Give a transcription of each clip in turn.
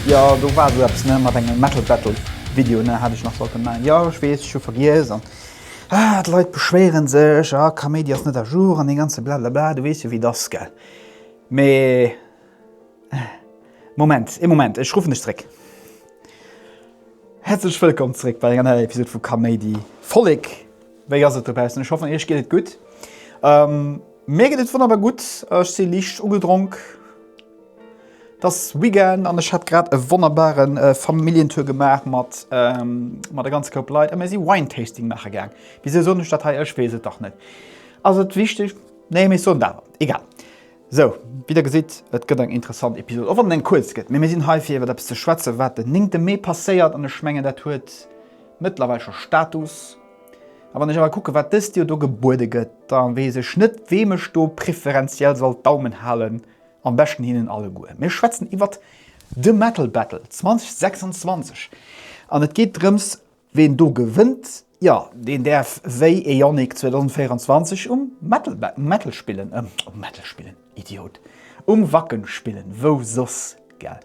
Jo, do war esou eppes, ne, mat engem Metal Battle Video, ne, hat ech nach sollten maachen. Jo, ech weess, ech hu vergiess an ah, d'Leit beschwéieren sech, ah, Kaméidi ass net à jour an dee ganze Blablabla, du weess jo wéi et ass, gell. Mee Moment, ee Moment, ech ruffen dech zréck. Häerzlech wëllkomm zréck bei enger neier Episode vu Kaméidi. Vollek, wéi ass et dobaussen? Ech hoffen iech geet et gutt. Ähm, mir geet et wonnerbar gutt. Ech si liicht ugedronk. Et ass Weekend an ech hat grad e wonnerbaren äh, Familljentour gemaach mat, ähm, mat e ganze Koup Leit a mir si Wine Tasting maache gaang. Wisou soen ech dat hei? Ech weess et dach net. Ass et wichteg? Nee, mee ech soen et awer. Egal. Sou, wéi der gesitt, et gëtt eng interessant Episod, och wann et eng kuerz gëtt. Mee mir sinn hei fir iwwer eppes ze schwätzen, wat den 9. Mee passéiert an ech mengen, dat huet mëttlerweil scho Status. A wann ech awer kucken, wat dëst Joer do gebuede gëtt, da weess ech net, weem ech do preferenziell soll d'Daumen halen. Am beschten hinnen alleguer. Mir schwätzen iwwert de Metal Battle 2026 an et geet drëms, Ween do gewënnt, jo, deen däerf wéi Aeonic 2024 um Metal Metal spillen, um Metal spillen, Idiot, um Wacken spillen, wou soss, gell?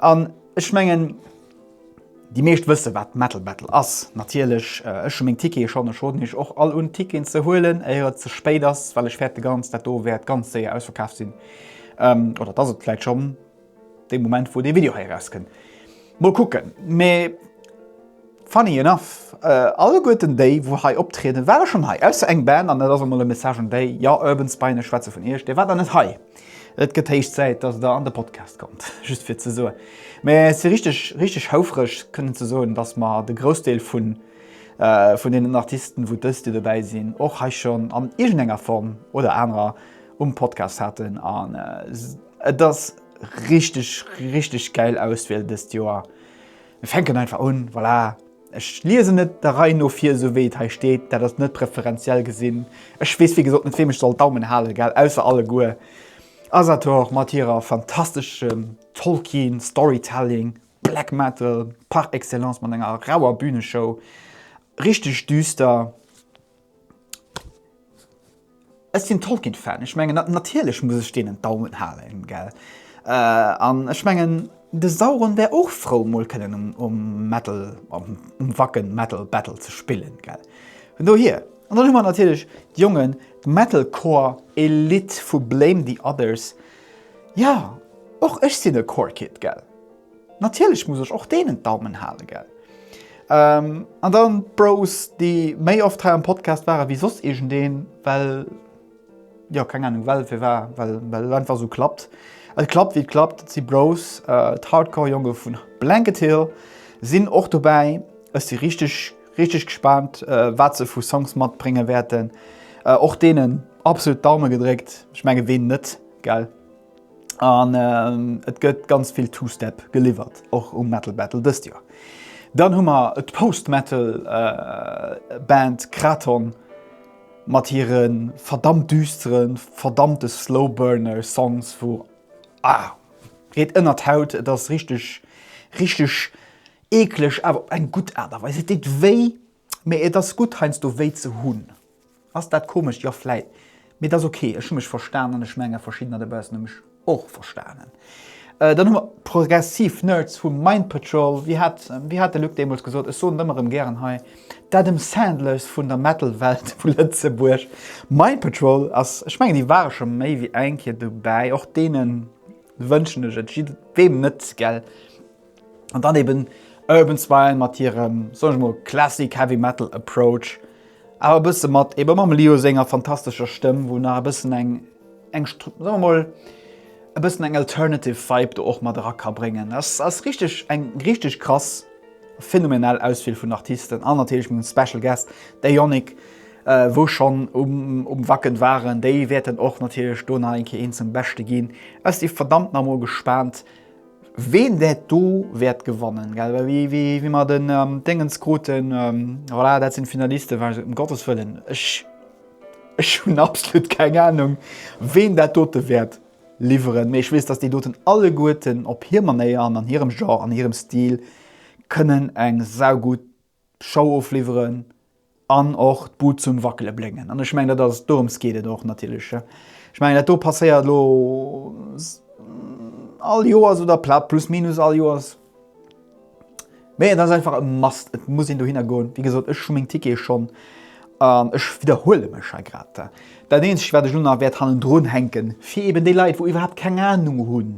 An ech mengen, déi meescht wësse wat Metal Battle ass, natierlech. Ech hu meng Tickete schonn, ech roden iech och all un Ticketen ze huelen, éier et ze spéit ass, well ech fäerte ganz, dat do wäert ganz séier ausverkaaft sinn, oder et ass et vläit schonn. Dee Moment wou dee Video hei erauskënnt. Mol kucken. Mee funny enough, alleguerten déi wou hei optrieden, ware schonn hei. Ausser eng Band, an dat ass emol e Message un déi, jo Urban Spine, ech schwätze vun iech, dir waart nach net hei. Et gëtt héich Zäit, dass der an de Podcast kommt, just fir ze soen. Mee ech si richteg, richteg houfreg kënnen ze soen, dass mer de Groussdeel vun vun deenen Artisten, wou dëst Joer dobäi sinn, och hei schonn an iergendenger Form oder anerer um Podcast haten. An Et ass richteg richteg gäil Auswiel dëst Joer. Mir fänken einfach un, voilà. Ech liesen et der Rei no vir, esou wéi et hei steet. Dat ass net preferenziell gesinn. Ech weess wéi gesot net weem ech soll d'Daumen halen, gell, ausser alleguer Asator mat hirer fantasteschem Tolkien Storytelling, Black Metal par excellence mat enger rauer Bühneshow, richteg düster. Ech sinn Tolkien-Fan, ech mengen natierlech muss ech deenen d'Daumen halen, gell? An ech mengen de Sauron wär och frou mol kënnen um um Metal, um Wacken Metal Battle ze spillen, gell? Vun dohier. An dann hu mer natierlech d'Jongen, d'Metalcore Elite vu Blame the Others. Jo, och ech sinn e Core Kid, gell? Natierlech muss ech och deenen d'Daumen halen, gell? An dann d'Bros, déi méi oft hei am Podcast ware wéi soss iergendeen, well, jo, keng Ahnung, well, firwar, well, well et einfach esou klappt. Et klappt wéi et klappt, et si Bros. D'Hardcore-Jonge vu Blanket Hill sinn och dobäi. Ech si richteg, richteg gespaant, wat se vu Songs matbrénge wäerten. Och deenen absolut d'Daume gedréckt. Ech menge ween net, gell? An et gëtt ganz vill Two-Step geliwwert, och um Metal Battle dëst Joer. Dann hu mer d'Post-Metal Band Kraton mat hire verdammt düsteren, verdammte Slowburner Songs wou, ah, geet ënnert d'Haut, et ass richteg, richteg eekleg, awer op eng gutt Aart a Weis. Et deet wéi, mee et ass gutt heiansdo wéi ze hunn. Ass dat komesch? Jo, vläit. Mee et ass ok, ech hu mech verstan an ech menge verschiddener dobaussen hu mech och verstanen. Dann hu mer d'progressiv Nerds vu Mind Patrol. Wéi hat, wéi hat de Luc deemools gesot, ech soen et ëmmer erëm gären hei, d'Adam Sandlers vun der Metal-Welt vu Lëtzebuerg. Mind Patrol ass, ech mengen déi ware scho méi wéi eng Kéier dobäi, och deene wënschen ech et, jiddweem net, gell. An dann eben Urban Spine mat hirem, soen ech mol, Classic Heavy Metal Approach. Awer e bësse mat ebe mam Leo senger fantastescher Stëmm, wou nach e bëssen eng, eng, soe mer mol, e bëssen eng alternative Vibe do och mat era ka bréngen. Ass, ass richteg eng richteg krass, phänomenal Auswiel vun Artisten an natierlech mengem Special Guest, der Yannick, wou schonn um, um Wacken waren. Déi wäerten och natierlech do nach eng Kéier een zum Beschte ginn. Ech si verdammt nach mol gespaant, Ween dat do wäert gewannen, gell, well wéi, wéi, wéi mer den Déngens kruten, voilà, dat sinn d'Finalisten, war ech esou, ëm Gottes Wëllen, ech, ech hunn absolut keng Ahnung, ween dat dote wäert liwweren, mee ech weess, dass déi doten alleguerten op hir Manéier an an hirem Genre, an hirem Stil kënnen eng saugutt Show ofliwweren an och d'Bud zum Wackele bléngen. An ech mengen, dat ass, dorëms geet et och natierlech. Ech mengen, dat do passéiert elo. all Joers oder plus minus all Joers. Mee et ass einfach e Must, et muss een dohinner goen. Wéi gesot, ech hu meng Tickete schonn an ech widderhuele mech hei grad. Dat eenzegt, wat ech elo nach wäert hannendrun hänken, fir eben déi Leit, wou iwwerhaapt keng Anung hunn,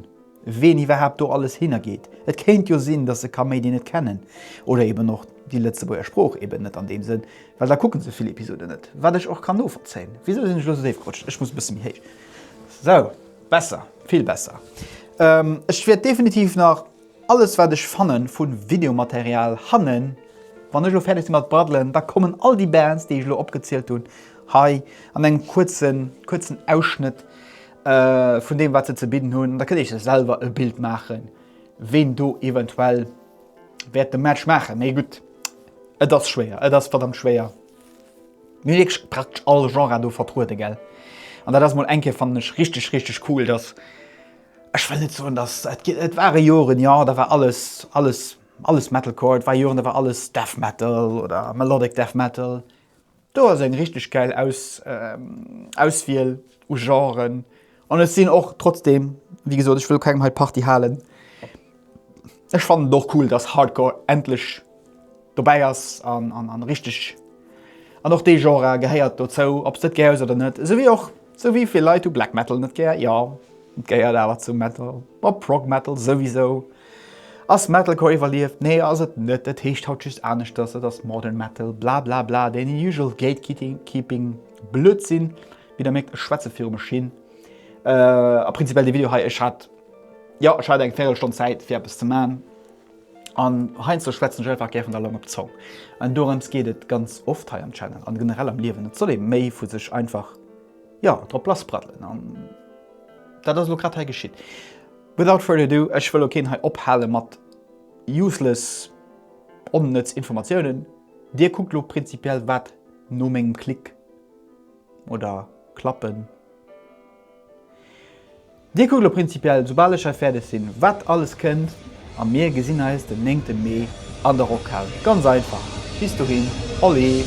ween iwwerhaapt do alles hinner geet. Et kéint jo sinn, dass se Kaméidi net kennen oder eben och déi Lëtzebuerger Sprooch eben net an deem Sënn, well da kucke se vill Episoden net, wat ech och kann novollzéien. Wisou sinn ech elo sou déif gerutscht? Ech muss e bësse méi héich. Sou, besser, vill besser. Ech wäert definitiv nach. Alles wat ech fannen vun Videomaterial hannen, wann ech elo fäerdeg sinn mat braddelen, da kommen all déi Bands déi ech elo opgezielt hunn hei an engem kuerzen kuerzen Ausschnëtt vun deem wat se ze bidden hunn. Da kënnt dir iech selwer e Bild maachen ween do eventuell wäert de Match maachen. Mee gutt, et ass schwéier, et ass verdammt schwéier. Mir hunn wierklech praktesch all Genre do vertruede gell. An dat ass mol eng Kéier fannen ech richteg richteg cool, dass Ech wëll net soen, dass et, et ware Joren, jo, da war alles, alles, alles Metalcore, et war Joren, da war alles Death Metal oder Melodic Death Metal. Do ass eng richteg gäil Aus, Auswiel u Genren. An ech sinn och trotzdeem, wéi gesot, ech wëll kengem hei d'Party halen, ech fannen et och cool, dass Hardcore endlech dobäi ass an, an, an richteg, an och dee Genre gehéiert dozou, ob s de et gär hues oder net, esou wéi och, esou wéi vill Leit hu Black Metal net gär, jo. Et gehéiert awer zum Metal. Ma Prog Metal souwisou. Ass Metalcore iwwerlieft? Nee ass et net, et heescht haut just aneschters, et ass Modern Metal, bla bla bla, den usual Gatekeeping Blödsinn. Wéi der mierkt, ech schwätze viru mech hin. A prinzipiell dee Video hei, ech hat, jo ech hat eng Véirelstonn Zäit fir eppes ze man an heiansdo schwätzen ech einfach gär vun der Long op d'Zong an dorëms geet et ganz oft hei am Channel an generell am Liewen. Et soll ee méi vu sech einfach, jo, drop lassbraddelen an Dat ass elo grad hei geschitt. Without further ado, ech wëll lo keen hei ophale mat useless, onnëtz Informatiounen. Dir kuckt lo prinzipiell wat no mengem Klick oder Klappen. Dir kuckt lo prinzipiell, soubal ech hei fäerdeg sinn, wat alles kënnt a mir gesinn eis den 9. Mee an der Rockhal. Ganz einfach. Bis dohin, Olli!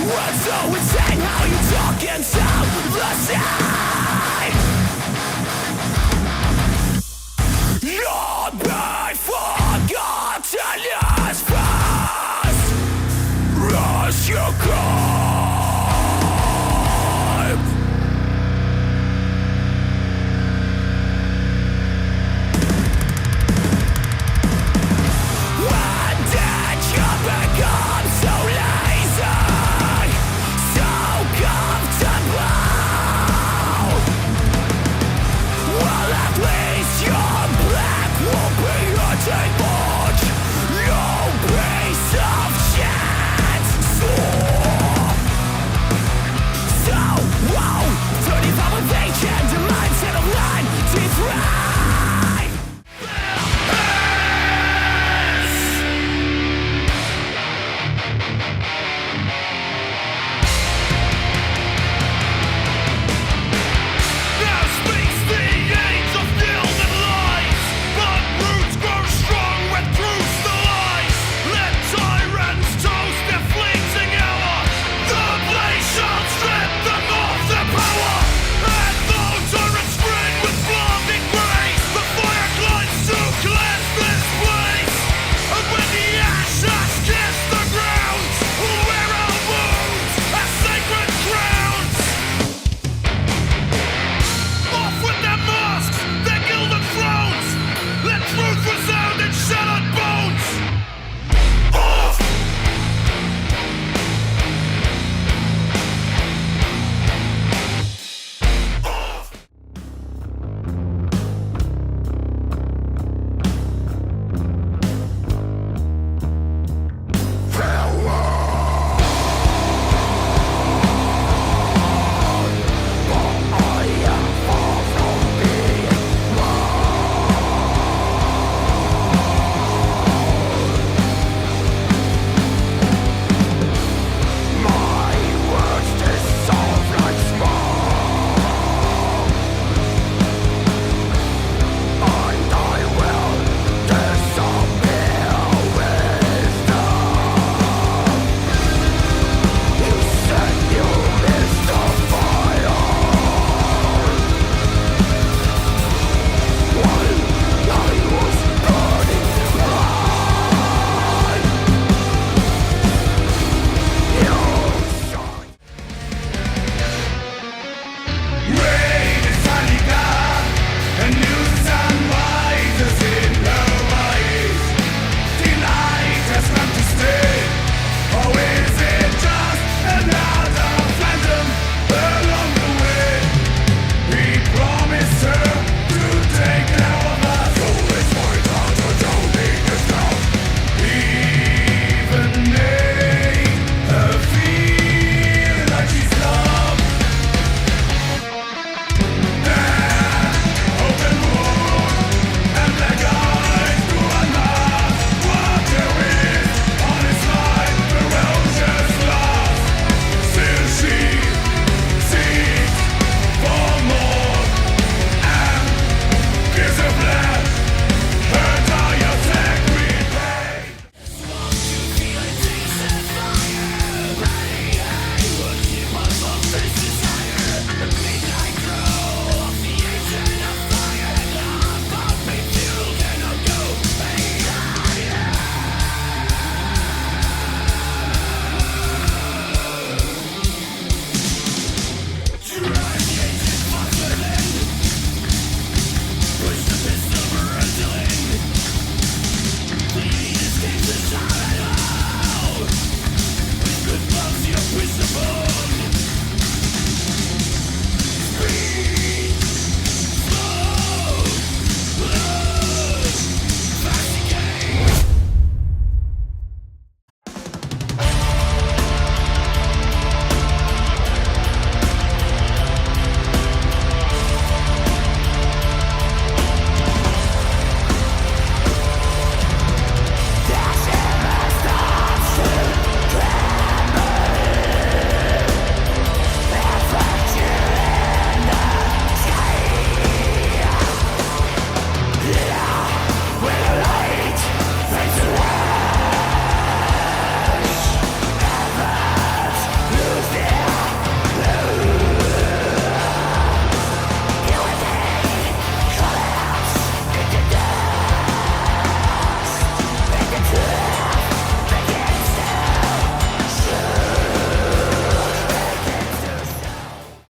What's so insane how you talk and sound the same?